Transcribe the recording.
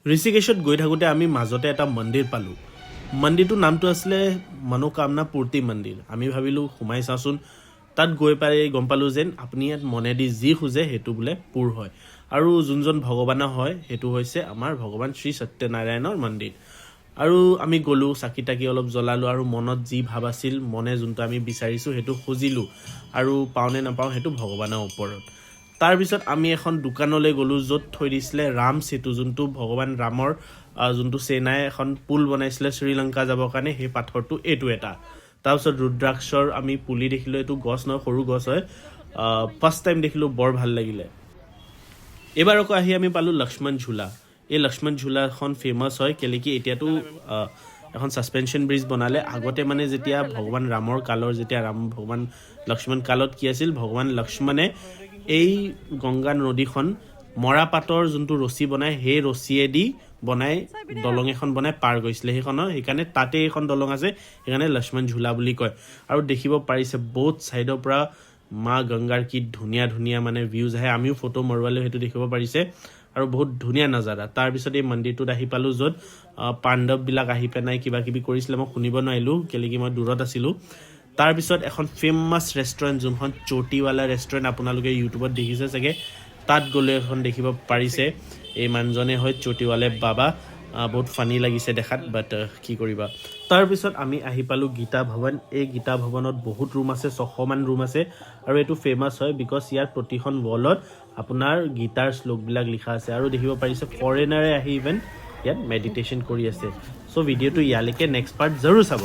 ঋষিকেশত গৈ থাকোঁতে আমি মাজতে এটা মন্দিৰ পালোঁ। মন্দিৰটোৰ নামটো আছিলে মনোকামনা পূৰ্তি মন্দিৰ। আমি ভাবিলোঁ সোমাই চাওঁচোন। তাত গৈ পাই গম পালোঁ যেন আপুনি ইয়াত মনেদি যি খোজে, সেইটো বোলে পূৰ হয়। আৰু যোনজন ভগৱানৰ হয়, সেইটো হৈছে আমাৰ ভগৱান শ্ৰী সত্যনাৰায়ণৰ মন্দিৰ। আৰু আমি গ'লোঁ, চাকি তাকি অলপ জ্বলালোঁ আৰু মনত যি ভাৱ আছিল, মনে যোনটো আমি বিচাৰিছোঁ, সেইটো খুজিলোঁ। আৰু পাওঁ নে নাপাওঁ, সেইটো ভগৱানৰ ওপৰত। তাৰপিছত আমি এখন দোকানলৈ গ'লোঁ, য'ত থৈ দিছিলে ৰাম সেতু, যোনটো ভগৱান ৰামৰ যোনটো সেনাই এখন পুল বনাইছিলে শ্ৰীলংকা যাবৰ কাৰণে, সেই পাথৰটো এইটো এটা। তাৰপিছত ৰুদ্ৰাক্ষৰ আমি পুলি দেখিলোঁ। এইটো গছ নহয়, সৰু গছ হয়। ফাৰ্ষ্ট টাইম দেখিলোঁ, বৰ ভাল লাগিলে। এইবাৰ আকৌ আহি আমি পালোঁ লক্ষ্মণ ঝুলা। এই লক্ষ্মণ ঝুলাখন ফেমাছ হয় কেলে কি এতিয়াতো এখন ছাছপেনশ্যন ব্ৰিজ বনালে। আগতে মানে যেতিয়া ভগৱান ৰামৰ কালৰ, যেতিয়া ৰাম ভগৱান লক্ষ্মণ কালত কি আছিল, ভগৱান লক্ষ্মণে এই গংগা নদীখন মৰাপাটৰ যোনটো ৰছী বনায়, সেই ৰছীয়েদি বনাই দলং এখন বনাই পাৰ কৰিছিলে সেইখনৰ। সেইকাৰণে তাতে এইখন দলং আছে, সেইকাৰণে লক্ষ্মণ ঝুলা বুলি কয়। আৰু দেখিব পাৰিছে বহুত ছাইডৰ পৰা মা গংগাৰ কি ধুনীয়া ধুনীয়া মানে ভিউজ আহে। আমিও ফটো মৰোৱালেও সেইটো দেখিব পাৰিছে আৰু বহুত ধুনীয়া নাজাৰা। তাৰপিছত এই মন্দিৰটোত আহি পালোঁ, য'ত পাণ্ডৱবিলাক আহি পেলাই কিবা কিবি কৰিছিলে। মই শুনিব নোৱাৰিলোঁ, কেলৈ কি মই দূৰত আছিলোঁ। তাৰপিছত এখন ফেমাছ ৰেষ্টুৰেণ্ট, যোনখন চটিৱালা ৰেষ্টুৰেণ্ট, আপোনালোকে ইউটিউবত দেখিছে চাগে, তাত গ'লে এখন দেখিব পাৰিছে। এই মানুহজনে হয় চটিৱালে বাবা। বহুত ফানি লাগিছে দেখাত, বাট কি কৰিবা। তাৰপিছত আমি আহি পালোঁ গীতা ভৱন। এই গীতা ভৱনত বহুত ৰুম আছে, 600মান ৰুম আছে। আৰু এইটো ফেমাছ হয় because ইয়াৰ প্ৰতিখন ৱালত আপোনাৰ গীতাৰ শ্লোকবিলাক লিখা আছে। আৰু দেখিব পাৰিছে ফৰেনাৰে আহি ইভেন ইয়াত মেডিটেশ্যন কৰি আছে। চ' ভিডিঅ'টো ইয়ালৈকে, নেক্সট পাৰ্ট জৰুৰ চাব।